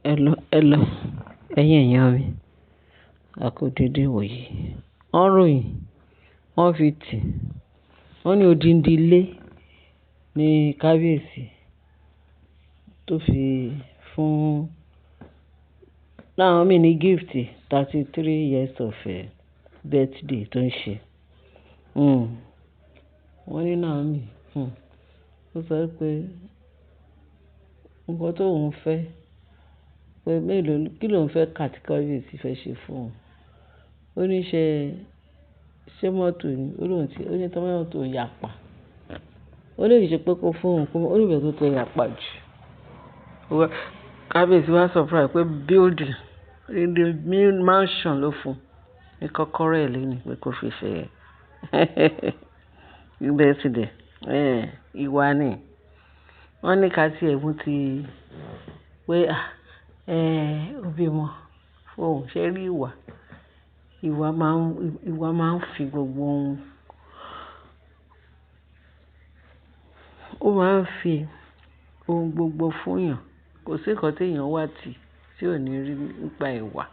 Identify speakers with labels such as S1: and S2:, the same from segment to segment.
S1: Hello, hello, ẹ̀yin èèyàn mi, a kú dédé wòyí. Wọ́n ròyìn, wọ́n fi tì, wọ́n ní odindi ilé ní kábíyèsí tó fi fún Naomi ní gift 33 years of birthday tó ń ṣe. Hmm. Wọ́n ní Naomi, ó sọ pé nǹkan tó òun fẹ́, pé mélòó, kí ló ń fẹ́ kà tí kábíyèsí fẹ́ ṣe fún òun. Ó ní ṣe, ṣé mọ́tò ni? Ó lóhùn tí, ó ní tí mọ́tò yapa. Ó lè ṣe pé kó fún òun, kó, ó ní ìfẹ́ tó tẹ yapa jù. Kábíyèsí wá surprise pé building, the mansion ló fún un ní kọ́kọ́rọ́ ẹ̀ lónìí pé kó fi ṣe birthday. Eh, ìwà ni. Wọ́n ní ká tí ẹ̀mú ti pé, à, ó bímọ fún òun. Ṣé rí ìwà? Ìwà máa ń fi gbogbo ohun. Ó máa ń fi ohun gbogbo fún èèyàn. Kò sí nǹkan tí èèyàn wà tí ò ní rí nípa ìwà.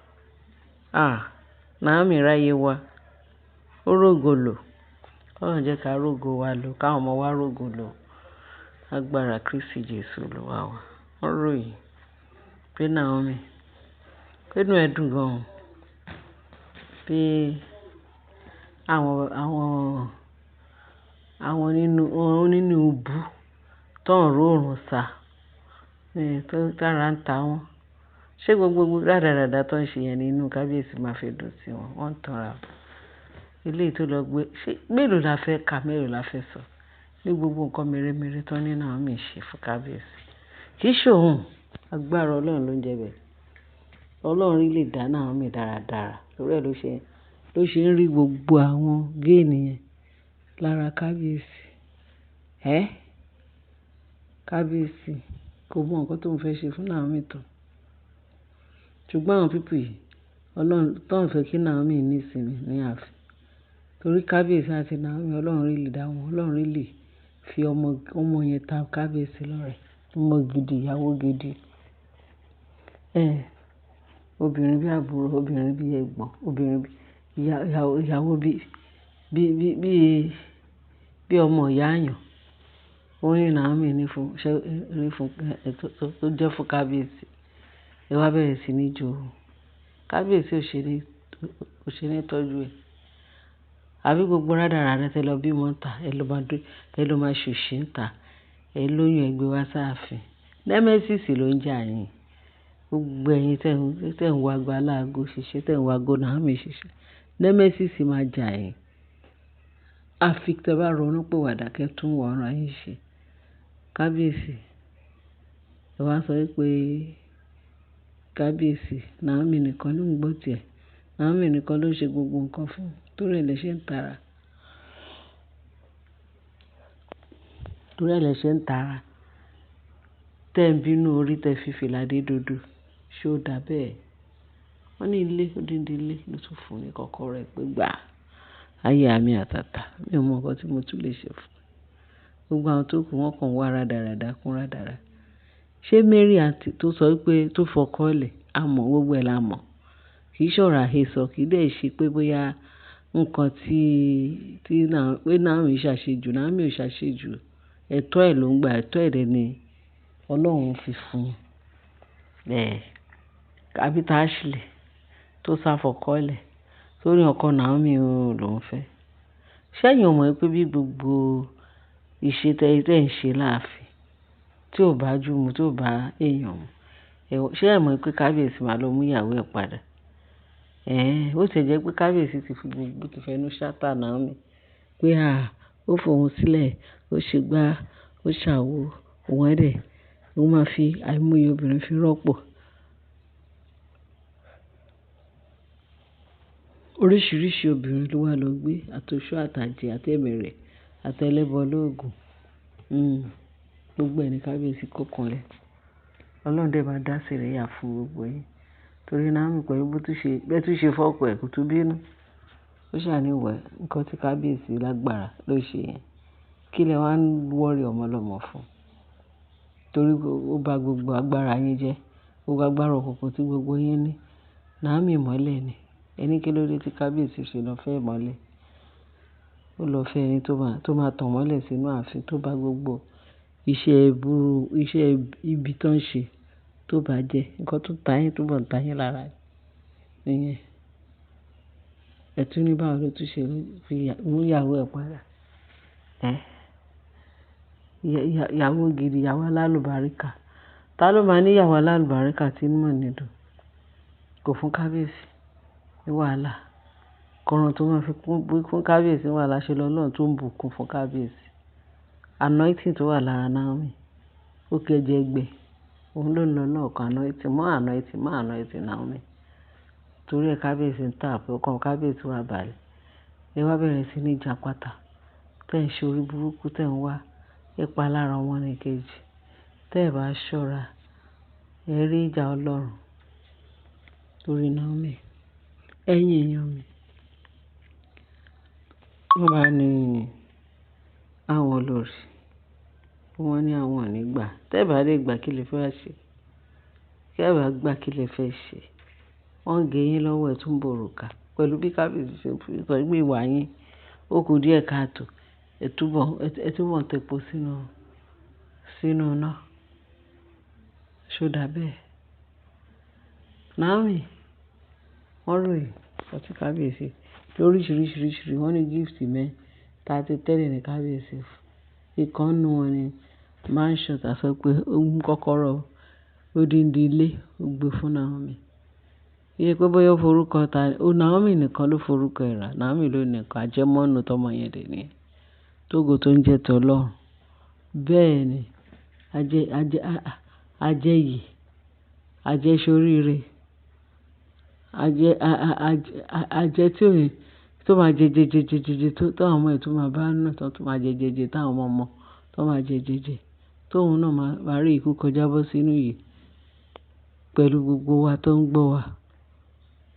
S1: Ah, Naomi ráyé wá. Ó rògo lò. Ọlọ́run jẹ́ ká rògo wa lò, ká ọmọ wa rògo lò. Agbára Kristi Jesu Olúwa wa. Wọ́n ròyìn pé Naomi, pé inú ẹ dùn gan. Pé àwọn, àwọn nínú, àwọn nínú ibú tó ń ró òrùn sá, tó tára ń ta wọ́n. Ṣé gbogbo rádaràda tó ń ṣe yẹn ní inú kábíyèsí máa fi dùn sí wọn? Wọ́n ń tanra. Ilé tó lọ gbé, ṣé mélòó la fẹ́ kà, mélòó la fẹ́ sọ? Ní gbogbo nǹkan mèremère tó ní Naomi ṣe fún kábíyèsí. Kì í ṣe òun. Agbára Ọlọ́run ló ń jẹ bẹ́ẹ̀. Ọlọ́run really dá Naomi dáradára. Torí ẹ ló ṣe ń rí gbogbo àwọn gain yẹn lára kábíyèsí. Ẹ́, kábíyèsí kò mọ nǹkan tó ń fẹ́ ṣe fún Naomi tán. Ṣùgbọ́n àwọn people yìí, Ọlọ́run tó ń fẹ́ kí Naomi ní ìsinmi ní ààfin. Torí kábíyèsí àti Naomi, Ọlọ́run really dá wọn. Ọlọ́run really fi ọmọ, ọmọ yẹn ta kábíyèsí lọ́rẹ. Ọmọ gidi, ìyàwó gidi. Ẹ́, obìnrin bí àbúrò, obìnrin bí ẹ̀gbọ́n, obìnrin bí ìyá, ìyàwó bí, bí, bí, bí, bí ọmọ ìyá èèyàn. Ó ní Naomi ní fún, ṣé, ní fún, tó, tó jẹ́ fún kábíyèsí. Ẹ wá bẹ̀rẹ̀ sí ní jó. Kábíyèsí ò ṣe ní tọ́jú ẹ. Àbí gbogbo rádaràda tí ẹ lọ bímọ ń ta, ẹ lọ máa dé, ẹ lọ máa ṣòṣì ń ta, ẹ lóyún ẹ gbé wá sáàfin. Nemesis ló ń jà yín. Gbogbo ẹ̀yin tí ẹ̀ ń wo ago aláago ṣiṣẹ́, tí ẹ̀ ń wo ago Naomi ṣiṣẹ́. Nemesis máa jà yín. Àfi tí ẹ bá ronú pìwàdà kí ẹ tún ìwà ara yín ṣe. Kábíyèsí, ẹ wá sọ wípé kábíyèsí Naomi nìkan ló ń gbọ́ tiẹ̀. Naomi nìkan ló ń ṣe gbogbo nǹkan fún un. Torí ẹ lè ṣe ń tara. Torí ẹ lè ṣe ń tara. Tẹ́ ń bínú orí tẹ fi fìlà dé dodo. Ṣé ó dà bẹ́ẹ̀? Wọ́n ní ilé, odindi ilé ló tún fún un ní kọ́kọ́rọ́ ẹ pé gbà. Ayé àmì àtàtà. Mi ò mọ nǹkan tí mo tún lè ṣe fún un. Gbogbo àwọn tó kù wọ́n kàn wá rádaràda kún rádaràda. Ṣé Mary àǹtí tó sọ wípé tó fọkọ́ lẹ̀, a mọ̀ gbogbo ẹ̀ la mọ̀. Kì í ṣọ̀rọ̀ àhesọ, kì í dẹ̀ ṣe pé bóyá nǹkan tí pé Naomi ṣàṣejù, Naomi ò ṣàṣejù. Ẹ̀tọ́ ẹ̀ ló ń gba, ẹ̀tọ́ ẹ̀ dẹ̀ ni Ọlọ́run fi fún un. Ẹ̀, àbí tá Ashley tó sá fọkọ́ lẹ̀, torí ọkọ Naomi ò ló ń fẹ́. Ṣé ẹ̀yin ò mọ̀ pé bí gbogbo ìṣe tẹ ń ṣe láàfin tí ò bá jú mu, tí ò bá èèyàn mu, ṣé ẹ mọ̀ pé kábíyèsí máa lọ mú ìyàwó ẹ̀ padà? Ẹ̀, ó ti jẹ́ pé kábíyèsí ti fi gbogbo ti fẹnu ṣáta Naomi pé à, ó fòun sílẹ̀, ó ṣe gbá, ó ṣàwó, òun ẹ̀dẹ̀, ó máa fi àìmọye obìnrin fi rọ́pò. Oríṣiríṣi obìnrin ló wà lọ gbé, àti oṣó àtàjẹ àti ẹ̀mẹ̀rẹ̀ àti ẹlẹ́bọ lóògùn. Hmm, gbogbo ẹni kábíyèsí kó kanlẹ̀. Ọlọ́run dẹ̀ máa dá sẹ̀ríyà fún gbogbo yín. Torí Naomi pẹ̀lú bó tún ṣe, bẹ́ẹ̀ tún ṣe fọ́kọ ẹ̀ kò tún bínú. Ó ṣà ní well, nǹkan tí kábíyèsí lágbára ló ṣe yẹn. Kí lẹ wá ń worry ọmọ lọ́mọ fún? Torí ó bá gbogbo agbára yín jẹ́. Gbogbo agbára òkùnkùn tí gbogbo yín ní. Naomi ìmọ́lẹ̀ ni. Ẹni kí ló dé tí kábíyèsí ṣe lọ fẹ́ ìmọ́lẹ̀? Ó lọ fẹ́ ẹni tó máa tàn mọ́lẹ̀ sínú ààfin, tó bá gbogbo iṣẹ́ ìbúrú, iṣẹ́ ibi tó ń ṣe tó bá jẹ́. Ǹkan tó ta yín, tó bọ̀ ń ta yín lára nìyẹn. Ẹ tún ní báwo ló tún ṣe fi mú ìyàwó ẹ padà. Ẹ́. Ìyàwó gidi, ìyàwó alálùbáríkà. Ta ló máa ní ìyàwó alálùbáríkà tí inú ò ní dùn? Kò fún kábíyèsí ní wàhálà. Kọ́ràn tó máa fi kún kábíyèsí ní wàhálà ṣe lọ́lọ́run tó ń bùkún fún kábíyèsí. Anointing tó wà lára Naomi. Ó kẹjẹ gbẹ. Òun ló ń lọ lọ́ọ̀kan anointing, more anointing, more anointing Naomi. Torí ẹ kábíyèsí ń tà pé ọkàn kábíyèsí wà balẹ̀. Ẹ wá bẹ̀rẹ̀ sí ní jàpáta. Tẹ́ ẹ̀ ń ṣe orí burúkú, tẹ́ ẹ̀ ń wá ipa lára ọmọ ní kejì. Tẹ́ ẹ bá ṣọ́ra, ẹ rí ìjà Ọlọ́run torí Naomi. Ẹ̀yin èèyàn mi. Wọ́n bá ní àwọn olórí. Wọ́n ní àwọn ò ní gbà. Tẹ́ ẹ bá lè gbà kí lẹ fẹ́ ṣe? Tẹ́ ẹ bá gbà kí lẹ fẹ́ ṣe? Wọ́n ń gé yín lọ́wọ́ ẹ tún borùka pẹ̀lú bí kábíyèsí ṣe fi sọ pé ìwà yín ó kù díẹ̀ káàtò. Ẹ túbọ̀ ń tepo sínú iná. Ṣé ó dà bẹ́ẹ̀? Naomi, wọ́n ròyìn ọtí kábíyèsí lóríṣiríṣi. Wọ́n ní gift mẹ́ 33 ní kábíyèsí fún. Ìkan nínú wọn ni mansion tá sọ pé ó mú kọ́kọ́rọ́ odindi ilé ó gbé fún Naomi. Iye pé bóyá ó forúkọ ta, ó Naomi nìkan ló forúkọ ẹ̀ rà. Naomi ló nìkan ajẹmọ́nù tọmọ yẹn dè ní. Tógo tó ń jẹ́ tọlọ́run. Bẹ́ẹ̀ ni, ajẹ́ yìí, ajẹ́ sóríire, ajẹ́ tí òun tó máa jẹ jẹ jẹ jẹ jẹ jẹ tó àwọn ọmọ ẹ̀ tó máa bá nù tó máa jẹ jẹ jẹ táwọn ọmọ ọmọ tó máa jẹ jẹ jẹ tóun náà máa rí ikú kọjá bọ́ sínú ìyè pẹ̀lú gbogbo wa tó ń gbọ́ wa.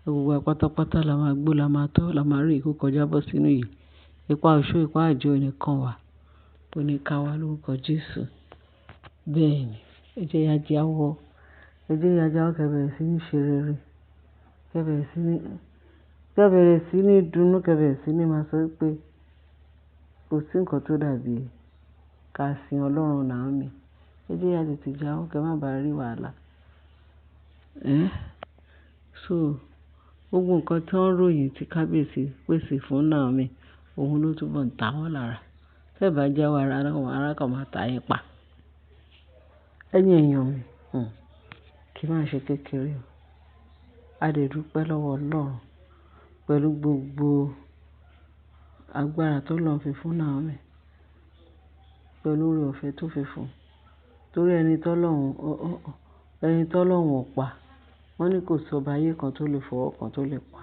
S1: Gbogbo wa pátápátá la máa gbó, la máa tọ́, la máa rí ikú kọjá bọ́ sínú ìyè. Ipa oṣó, ipá àjẹ́ ò ní kàn wá, ò ní ká wa lórúkọ Jésù. Bẹ́ẹ̀ ni, ẹ jẹ́ á jáwọ́, ẹ jẹ́ á jáwọ́ kí ẹ bẹ̀rẹ̀ sí ní ṣe rere, kí ẹ bẹ̀rẹ̀ sí ní, kí ẹ bẹ̀rẹ̀ sí ní dùnú, kí ẹ bẹ̀rẹ̀ sí ní máa sọ pé kò sí nǹkan tó dàbí ká sin Ọlọ́run Naomi. Ẹ jẹ́ á tètè jáwọ́ kí ẹ má bá rí wàhálà. Ẹ́. So gbogbo nǹkan tí wọ́n ròyìn tí kábíyèsí pèsè fún Naomi, òun ló túbọ̀ ń ta wọ́n lára. Tẹ́ ẹ bá jáwọ́ ara kan máa ta yín pa. Ẹ̀yin èèyàn mi, kí máa ṣe kékeré o. A lè dúpẹ́ lọ́wọ́ Ọlọ́run pẹ̀lú gbogbo agbára tó lọ́run fi fún Naomi, pẹ̀lú oore-ọ̀fẹ́ tó fi fún un. Torí ẹni tọ́lọ́run ò pa, wọ́n ní kò sí ọba ayé kan tó lè fọwọ́ kan tó lè pa.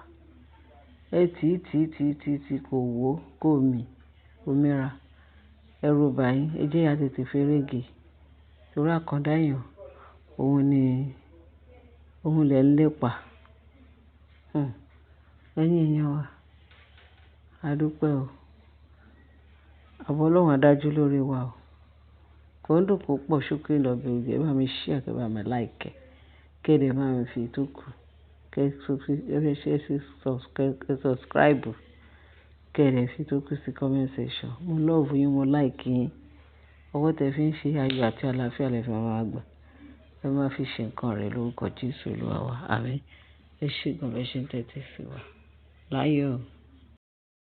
S1: Ẹ tí tí tí tí tí kò wó, kò mì, kò mìíràn. Ẹrù bà yín, ẹ jẹ́ á tètè fẹ́rẹ́ gé. Torí àkàndá èèyàn, òun ni, òun lẹ̀ ń lépa. Ẹ̀yin èèyàn wa, a dúpẹ́ o. Àbọ̀ Ọlọ́run á dájú lórí wa o. Kò ń dùn púpọ̀ ṣókí lọ bí oge. Ẹ bá mi share, kí ẹ bá mi like, kí ẹ dẹ̀ bá mi fi tó kù, kí ẹ subscribe, kí ẹ dẹ̀ fi tó kù sí comment section. Mo love yín, mo like yín. Ọwọ́ tẹ fi ń ṣe ayọ̀ àti àlàáfíà lẹ fi máa gbà. Ẹ máa fi ṣe nǹkan rẹ̀ lórúkọ Jésù Olúwa wa. Àmín. Ẹ ṣé gan, bẹ ṣe ń tẹ́tí sí wa. Láyọ̀.